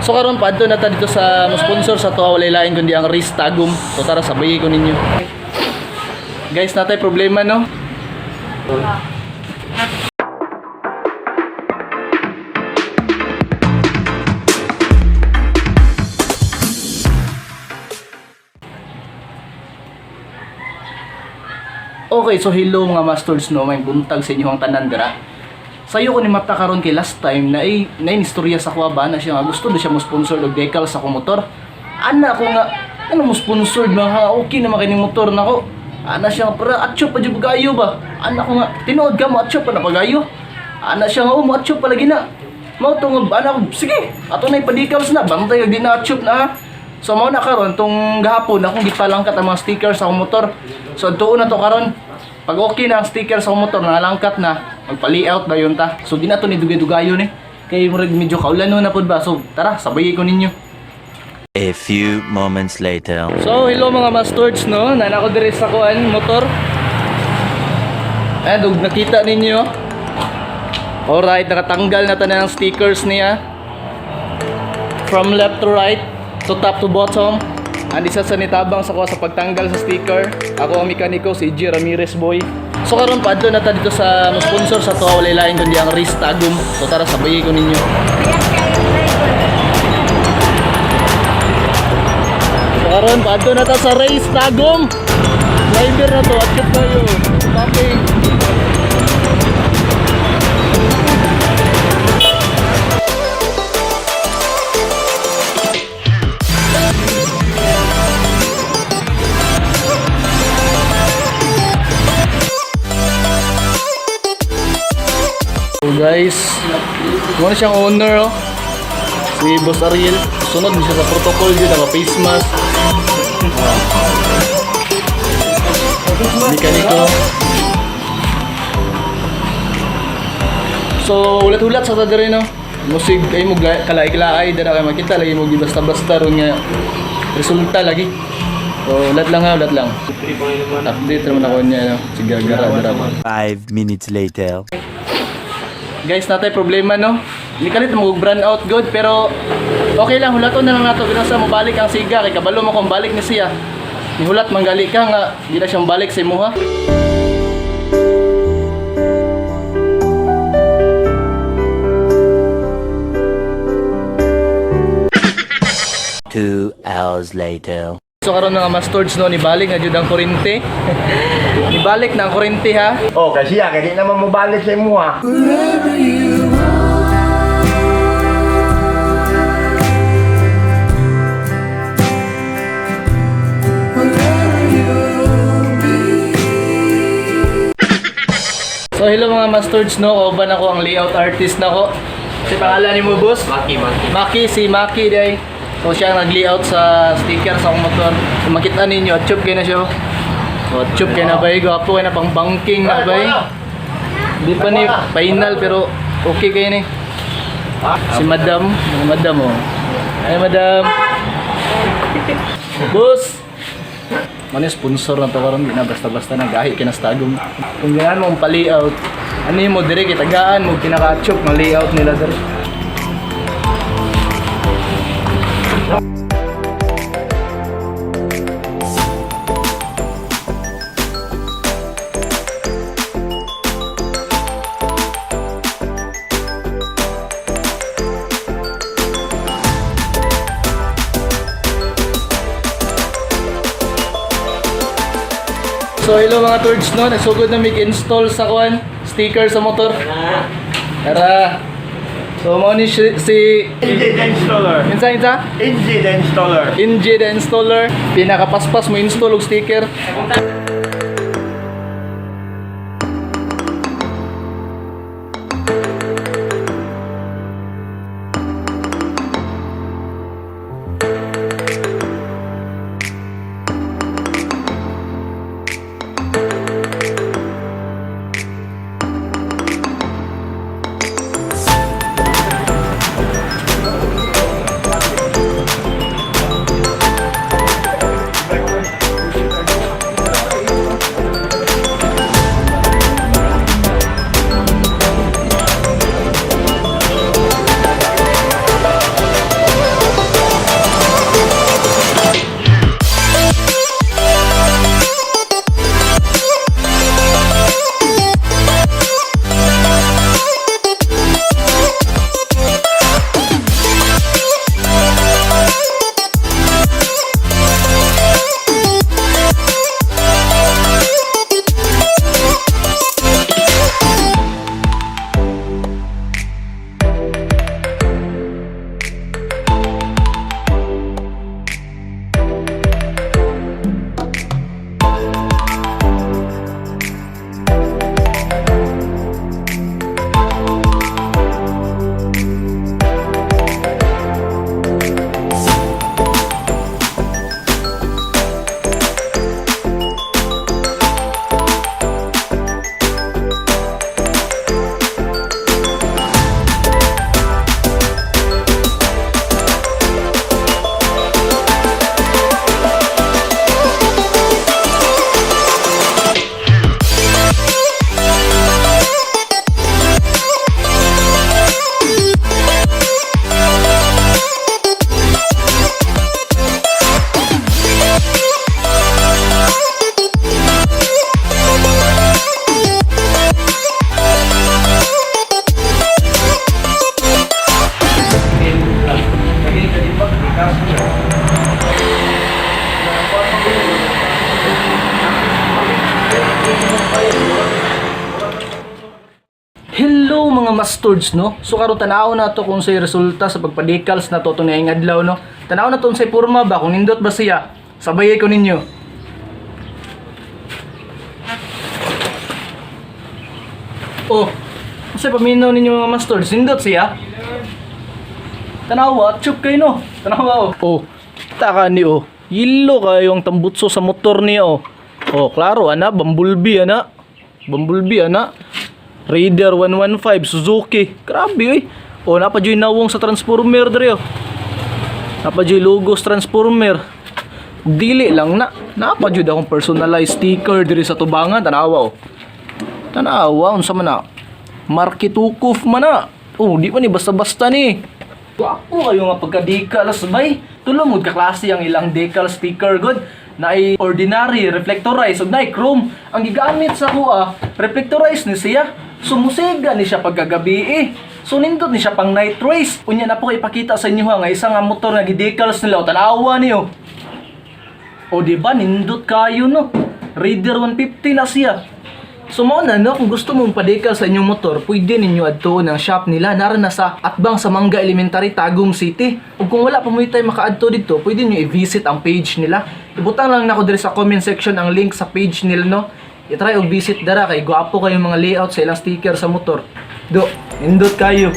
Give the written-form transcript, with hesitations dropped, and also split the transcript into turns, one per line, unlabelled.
So karon paadto na ta dito sa mo sponsor sa tuwa, walay lain kundi ang Riz Tagum. So tara, sabay ko ninyo. Guys, natay problema, no. Okay, so hello mga masters, no, may buntag sa inyong tanan dira. Sayo ko ni mata karon kay last time na ay na istorya sa kuha ba na siya nga gusto na siya mo sponsor og decal sa akong motor. Ana ko nga ano mo sponsor mga okay na kining motor nako. Ana siya nga para atyo pa jud pagayo ba. Ana ko nga tinuod ka mo atyo pa na pagayo. Ana siya nga oh, mo atyo pa lagi na. Mao to nga ana ko sige ato na ipadecals na bantay kag di na atyo na ha. So mao na karon tong gahapon akong gipalangkat ang mga stickers sa akong motor. So tuon na to karon. Pag okay na ang sticker sa akong motor, nalangkat na, magpa-layout na yun ta. So di na to ni dugay-dugayon eh. Kay murag medyo kaulan na pud ba. So tara, sabay ko ninyo.
A few moments later.
So hello mga masters, no, nana ko diri sa kuan motor. Ayan, dug nakita ninyo. Alright, nakatanggal na tanan ang stickers niya. From left to right, to top to bottom. Ang isa sa nitabang sa kuha sa pagtanggal sa sticker. Ako ang mekaniko, si G. Ramirez Boy. So karon paadto na ta dito sa mo sponsor sa tuwa, walay lain kundi ang Riz Tagum. So tara, sabay ko ninyo. So karon paadto na ta sa Race Tagum. Driver na to, at tayo. Stopping. So guys, muna siyang owner oh. Si Boss Ariel. Sunod siya sa protocol dyan, naka face mask. Mekaniko. So, ulat-ulat sa tadere no. Musig ay mo kalaay-kalaay dara kay makita lagi mo basta-basta ron nga resulta lagi. So, ulat lang ha, ulat lang. Update naman ako niya no. Sige, gara dara ko.
5 minutes later.
Guys, natay problema no. Hindi kalit mo brand out good pero okay lang, hulaton na lang nato bilang sa mobalik ang siga kay kabalo mo kung balik ni siya. Nihulat manggali ka nga di na siya balik sa imuha.
2 hours later.
So karon mga masters no, nibalik na jud ang kurente. Nibalik na ang kurente ha.
Oh, kasi ya, kaya di naman mabalik sa imo ha.
So hello mga masters no, kauban ako ang layout artist nako. Si pangalan ni mo boss?
Maki, Maki.
Maki, si Maki day. So siya ang nag-layout sa sticker sa akong motor. So makita ninyo, chup kay na siya. Oh. So chup kay na bay, gwapo kay na pang banking na bay. Di pa ni final pero okay kayo ni. Si Madam, mga Madam oh. Ay Madam. Boss. Mano yung sponsor na to karon, di na basta-basta na gahi kinastagom. Kung ganahan mo ang pa-layout, ano yung mo dire kitagaan mo pinaka-chop ng layout nila dire. So hello mga turds no, nagsugod na mig-install sa kuan sticker sa motor. Tara. So mao ni si
Inji the installer.
insa insa?
Inji the installer.
Inji the installer, pinakapaspas mo install og sticker. masturds, no? So karon tan-aw na to kung say resulta sa pagpa-decals na to tunay adlaw, no? Tan-aw na to unsay porma ba, kung nindot ba siya. Sabayay ko ninyo. Oh, unsay paminaw ninyo, mga masturds, nindot siya? Tanawa, chup kayo, no. Tanawa oh. Oh, taka ni oh. Yilo kayo ang tambutso sa motor niya oh. Oh, klaro ana, Bumblebee ana. Bumblebee ana. Raider 115 Suzuki. Grabe oy. Oh, napa joy nawong sa Transformer dre oh. Napa joy logo sa Transformer. Dili lang na. Napa jud akong personalized sticker diri sa tubangan, tanawa oh. Tanawa unsa man na? Markitukov man na. Oh, di man ni basta-basta ni. Gwapo kayo nga pagka-decals bay. Tulong ka klase ang ilang decal sticker good na ay ordinary, reflectorized, ug naay chrome. Ang gigamit sa kuha, reflectorized ni siya. Sumusiga ni siya pagkagabi eh. So nindot ni siya pang night race. Unya na po kay ipakita sa inyo ha, nga isa nga motor nga gidecals nila. O, tanawa niyo. O di ba nindot kayo, no? Raider 150 na siya. So mao na, no, kung gusto mong padekal sa inyong motor, pwede ninyo adtuon ang shop nila nara na sa atbang sa Mangga Elementary, Tagum City. Ug kung wala pa mo tay makaadto didto, pwede niyo i-visit ang page nila. Ibutang lang nako diri sa comment section ang link sa page nila, no. I-try og visit dara kay gwapo kayo mga layout sa ilang sticker sa motor. Do, nindot kayo.